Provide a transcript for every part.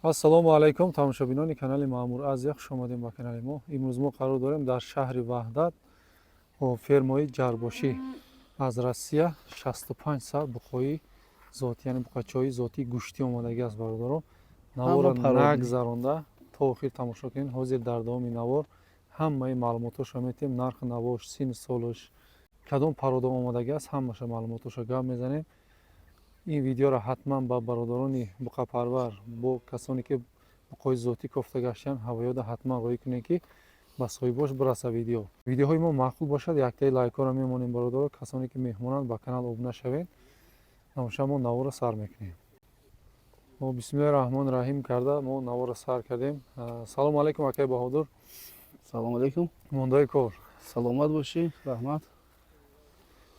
Ассалому алайкум, тамошобинони канали Маъмур Азия, хуш омадем ба канали мо. Имрӯз мо қарор дорем дар шаҳри Ваҳдат, фермаи Ҷарбошӣ. Аз Россия 65 сар буқои зотӣ, яъне буқачаҳои зотии гӯштӣ омадагӣ аст. Бародаро, наворро нагзаронда то охир тамошо кунед. Ҳозир дар давоми навор ҳамаи маълумотҳошро метиҳем: нархи навош, синну солаш, кадом порода омадагӣ аст, ҳамаша маълумотҳошро гап мезанем. Ин видеоро ҳатман ба бародарони буқапарвар, бо касоне ки буқои зотӣ кофта гаштаанд, ҳавоёда ҳатман роҳӣ кунед, ки ба соҳибош бираса. Видео, видеоҳои мо маъқул бошад, яктаи лайкҳоро мемонем. Бародаро, касоне ки меҳмонанд, ба канал обуна шавед. Намоша, мо наворро сар мекунем. Мо бисмиллоҳи раҳмони раҳим карда мо наворро сар кардем. Салому алайкум, акаи Баҳодур. Салому алайкум. Мондаи кор? Саломат бошӣ, раҳмат.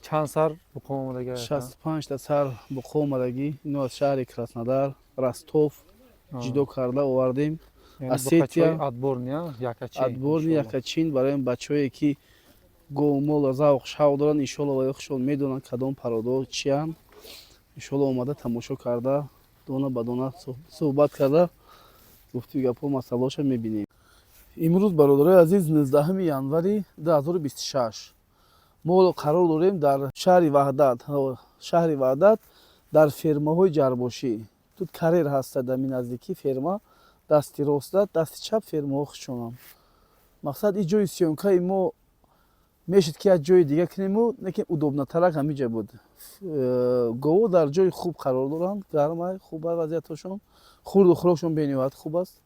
Чанд сар буқо омадагӣ? 65-та сар буқо омадагӣ. Ино аз шаҳри Краснодар, Ростов ҷудо карда овардем. Осетия. Отборный. Отборный, якачин, барои бачаҳое ки говмола завқ шавқ доранд. Иншолло, ва худшон медонанд, кадом пародо чиянд. Иншолло, омада тамошо карда, дона ба дона суҳбат карда, гуфту гапҳо, масъалаҳоша мебинем. Имрӯз, бародарои азиз, 19 январи 2026, мо қарор дорем дар шаҳри Ваҳдат, шаҳри Ваҳдат, дар фермаҳои Ҷарбошӣ. Тут карьер ҳаста, дами наздикӣ ферма, дасти роста, дасти чап фермаҳо хушонам. Мақсад, ин ҷои съёмкаи мо мешуд, ки як ҷои дига кунему, лекин удобнотарак ҳамиҷа буд. Гово дар ҷои хуб қарор доранд, гармай, хубай вазъиятошон, хурду хӯрокшон бениҳоят хуб аст.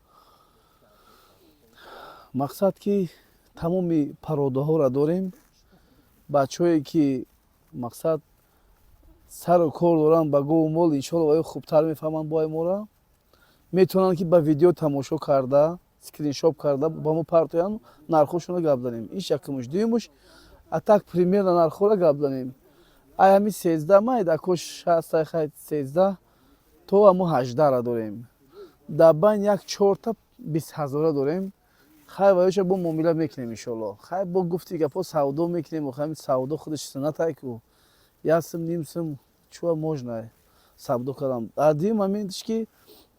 Мақсад, ки тамоми пародаҳоро дорем. Бачаҳое ки, мақсад, сару кор доранд ба гову мол, иншолло, ва хубтар мефаҳманд бои мора, метавонанд, ки ба видео тамошо карда, скриншот карда ба мо партоянд, нархҳошонро гап занем. Иш якумуш. Дуюмуш, а так примерно нархҳоро гап занем. Ай ҳами 13 майдакош ҳастай, хай, 13 то ҳамо 18-ра дорем. Дар байн як чорта 20 ҳазора дорем. Хай, ваёша бо муомила мекунем, иншолло. Хай, бо гуфти гапҳо савдо мекунем. Ҳами савдо худаш суннатай ку, як сум, ним сум чуа можно савдо кардам. Дар дуюм ҳаминш, ки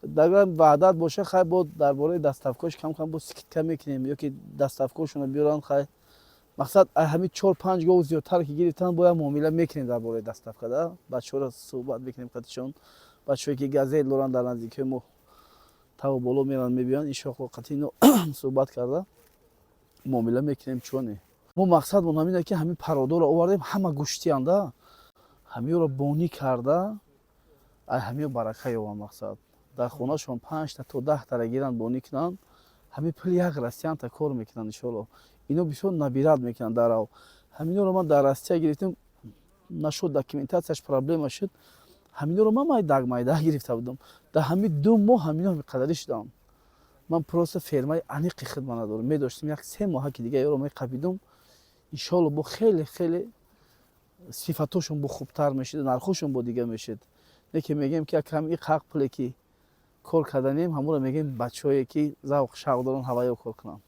дар Ваҳдат боша, хай, бо дар бораи доставкаош кам кам бо скидка мекунем ё ки доставкаошонро биёранд. Хай, мақсад, ҳамин чор панҷ гов зиёдтар ки гирифтанд, бояд муомила мекунем дар бораи доставка да. Бачаҳоро суҳбат мекунем қатишон. Бачаҳое ки Газель доранд, дар наздикиҳои мо таву боло меранд, мебиёянд, иншоалло, қатъи ино суҳбат карда муомила мекунем. Чуне мо мақсадмон ҳамин, ки ҳамин пародоро овардем, ҳама гӯштианда, ҳамиёро бонӣ карда, ай ҳамиё барака ёбанд. Мақсад, дар хонашон панҷта то 10-тара гиранд, бонӣ кунанд, ҳамин пули як россиянта кор мекунанд, иншоалло. Ино бисёр набирать мекунанд дар ав. Ҳаминоро ман дар Россия гирифтем, нашуд, документатсияш проблема шуд. Ҳаминоро ман майдак майдак гирифта будам. Дар ҳамин 2 моҳ ҳамино ҳамиқадарӣ шудам. Ман просто фермаи аниқи хидма надорам. Медоштем, як 3 моҳа ки дига ёро меқабидум, иншоалло, бо хеле хеле сифатошон бо хубтар мешуд, нархошон бо дига мешуд. Лекин мегӯем, ки якам и қақ пуле ки кор карданем, ҳамонро мегӯем, бачаҳое ки завқ шавқ доранд, ҳаваё кор кунанд,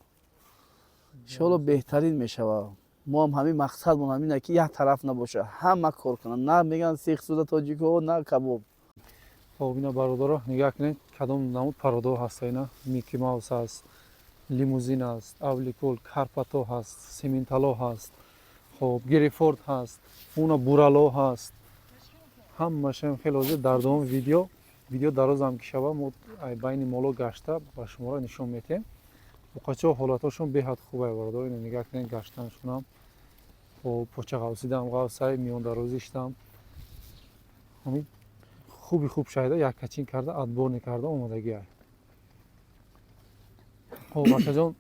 иншоалло, беҳтарин мешавад. Мо ҳам ҳамин мақсадмон ҳамин, ки як тараф набоша, ҳама кор кунанд. На мегӯянд сехсӯза тоҷикҳо, на кабоб. Хоб, ина, бародаро, нигаҳ кунед, кадом намуд пародаҳо ҳаста. Ина Микки Маус ҳаст, Лимузин ҳаст, Авликул, Карпато ҳаст, Симинтало ҳаст, хоб, Герефорд ҳаст, уна Бурало ҳаст. Ҳамашам хеле. Ҳозир дар давоми видео, видео дарозам ки шава, мо байни моло гашта ба шуморо нишон медиҳем. Буқачаҳо ҳолатҳошон беҳад хубай, бародар. Ина нигаҳ кунед, гаштаншонам хоб, поча ғавсидам, ғавсай, миёндарозиштам ҳамин хуби хуб шайда, яккачин карда, отборный карда омодагиай. Хоб, акаҷон,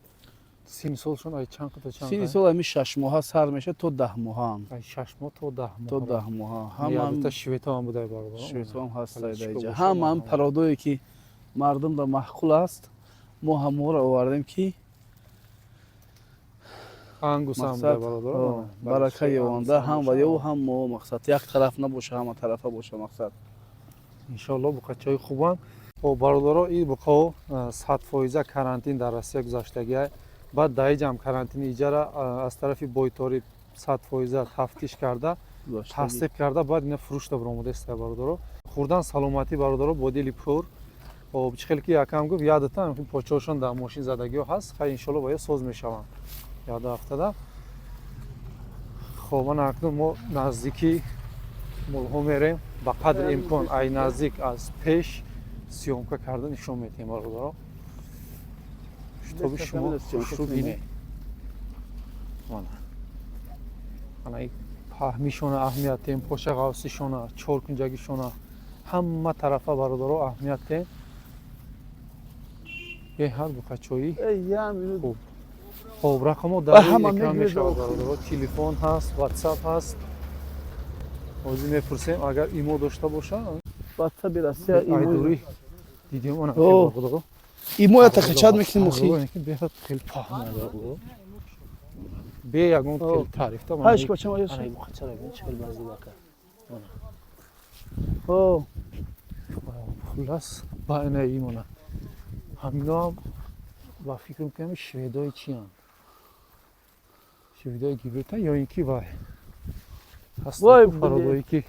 синни солшон ай чанд то чанд? Синни сол ҳами 6 моҳа сар мешавад то 10 моҳаам. Ай 6 моҳ то 10 моҳ. То 10 моҳа. Ҳама шветоам будай, бародар. Шветоам ҳаст даиҷа. Ҳама ҳам пародое ки мардум да маъқул аст, мо ҳаморо овардем, ки Ангусам будай, бародар. Барака ёванда ҳам ва ё ҳам мо. Мақсад, як тараф набоша, ҳама тарафа боша, мақсад. Иншоалло, буқачаҳои хубанд. Хоб, бародаро, ин буқао 100% карантин дар Россия гузаштагиай. Баъд даиҷам карантини иҷара аз тарафи бойторӣ 100% тафтиш карда, тасдиқ карда, баъд ина фурӯшта баромадаиста, бародаро. Хӯрдан саломатӣ, бародаро, бо дили пур. Хоб, чӣ хеле ки якам гуфт, ядата почаҳошон дар мошин задагиҳо ҳаст. Хай, иншоалло, ба ё соз мешаванд яду ҳафтада. Хоб, ана акнун мо наздикӣ молҳо мерем, ба қадри имкон ай наздик аз пеш съёмка карда нишон медиҳем, бародаро, чтобы шумо хушрӯ бинед. Ана паҳмишона аҳамият тем, поша ғавсишона, чоркунҷагишона, ҳама тарафа, бародаро, аҳамият тем. Беҳад буқачоӣ хуб. Хоб, рақамҳо дар рӯи экран мешавад, бародаро, телефон ҳаст, ватсап ҳаст. Ҳозир мепурсем, агар имо дошта боша. Ватсаби Россия. Айдурӣ дидем, она бародаро. Имо тахачат мекунем охи. Беҳад хеле паҳн, бародаро, бе ягон хеле таърифта. Ҳаш бачам аёс. Ана буқачара бин, чӣ хел баздидака. О. Хуллас, ба ина имона. Ҳаминоам ба фикр мекунам, шведои чиянд? Шведои гибрита ё ин ки вай ҳастанд пародое ки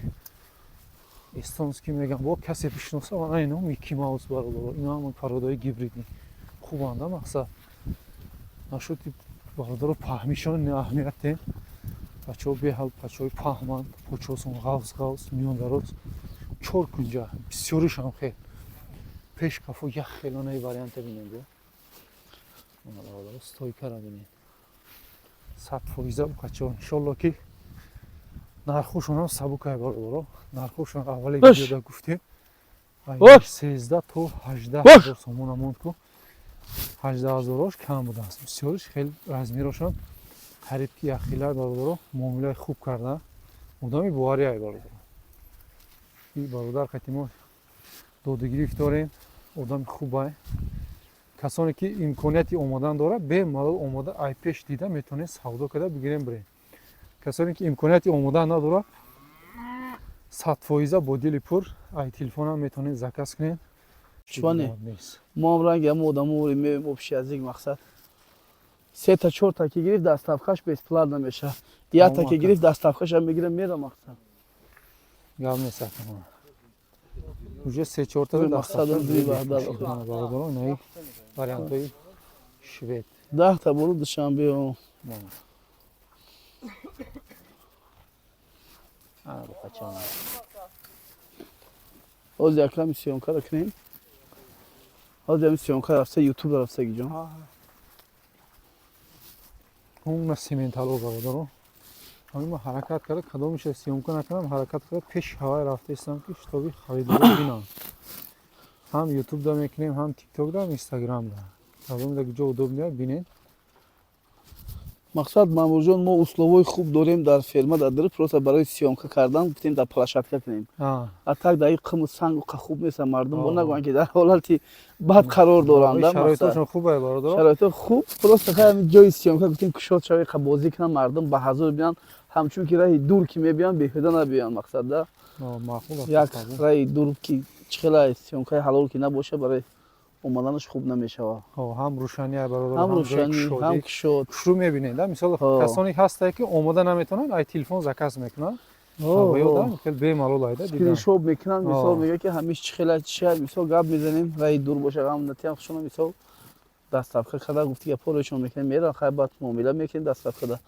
эстонский мегам, бо касе бишноса. Ана ино Микки Маус, бародаро, ино ҳамон пародои гибридӣ хубанда. Мақсад нашуди, бародаро, паҳмишон аҳамиятем. Бачаҳо беҳал бачаҳои паҳманд, почосон ғавз ғавз, миёндароз, чор кунҷа, бисёришам хел пеш кафо як хелонаи варианта бинем. Бо бародаро, стойкара бинем, 100% бачаҳо. Иншолло, ки нархошонам сабукай, бародаро. Нархошон аввали видеода гуфтем, 13 то 18 ҳазор сомона монд ку, 18 ҳазорош кам будааст. Бисёриш хел размерошон қариб ки якхела, бародаро. Муомилаи хуб карда, одами боварияй, бародаро. И бародар қати мо додугирифт дорем, одами хубай. Касоне ки имконияти омодан дорад, бемалол омода, ай пеш дида метавонед савдо карда бигирем, бирем. Касоне ки имконияти омодан надорад, 100% бо дили пур ай телефонам метавонед заказ кунед. Чване мо ҳам ранги ҳама одамо меоем, общий язык. Мақсад, сета чорта ки гирифт, доставкаш бесплатно мешавад, якта ки гирифт, доставкашам мегирам, мера. Мақсад. Гап нест, уже се чорта бародаро, инаи вариантҳои швед. 10-та бору Душанбе. Ҳозир яками съёмкара кунем. Ҳозир ами съёмка рафта, ютуб рафтаги ҷон. Ҳуна сементало, бародаро. Ҳамин ма ҳаракат карда, кадомиша съёмка накардам, ҳаракат карда пеши ҳавай рафта истам, ки чтобы харидоро бинам. Ҳам ютубда мекунем, ҳам тиктокда, ҳам инстаграмда, кадомида ҷо удобния, бинед. Мақсад, Мамурҷон, мо условои хуб дорем дар ферма, дар дир. Просто барои съёмка кардан гуфтем, дар площадка кунем. А так дар қиму сангу хуб нест, мардум бо нагӯянд, ки дар ҳолати бад қарор доранд. Шароитошон хуб бародар. Шароито хуб, просто ҷои съёмка гуфтем, кушод шавӣ, бозӣ кунанд мардум, ба ҳазур биёянд, ҳамчун ки раҳи дур ки мебиёянд, беҳуда набиёянд. Мақсад да, як раҳи дур ки чӣ хела съёмкаи ҳалол ки набошад, барои омаданаш хуб намешавад. Ҳам рӯшанӣ, бародар. Ҳам рӯшанӣ, ҳам кушод. Хушрӯ мебинед. Мисол, касоне ҳастае, ки омода наметавонанд, ай телефон заказ мекунанд, хеле бемалол айда. Скриншот мекунанд, мисол, мегӯяд, ки ҳамиш чӣ хела чия. Мисол, гап мезанем, раҳи дур боша, ғам натиям, хушона. Мисол, доставка карда, гуфти, гапҳорошон мекунем, мерам, хай, баъд муомила мекунем. Доставкада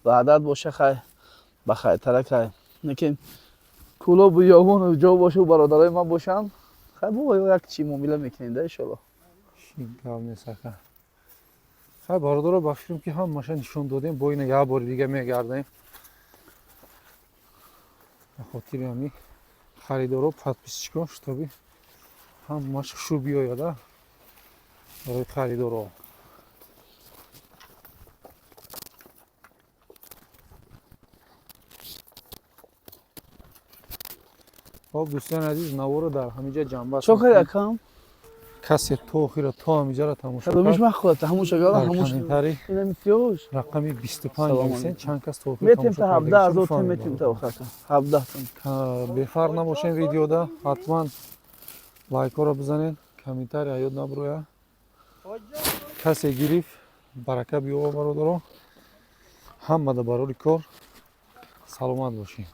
ваъдат боша, хай, ба хайтара, хай лекин Кӯлобу Ёвону ҷо боша, бародарои ман бошанд, хай, бо як чи муомила мекунем да, иншоалло. Гап нест, ака. Хай, бародаро, ба фикрам, ки ҳамаша нишон додем. Бо ина як бори дига мегардем ба хотири ҳами харидоро, подписчикон, чтобы ҳамаш хушу биёяда барои харидоро. Хоб, дӯстони азиз, наворо дар ҳамиҷа ҷамъбаст. Чо кард, акам? Касе то охира, то ҳамиҷаро тамошо Кадомиш махӯрад, ҳамуша гала. Дар ҳамуш комментарий инами сиёш. рақами 25 Салом нависен. алейкум. Чанд кас то охир Метем тамошо та 17 000 кардагиша. Метем та охир 17. Бефарқ набошем, видеода ҳатман лайкҳоро бизанед, комментарий аёд набуроя. Касе гирифт, барака биёва, бародаро. Ҳамада барори кор, саломат бошед.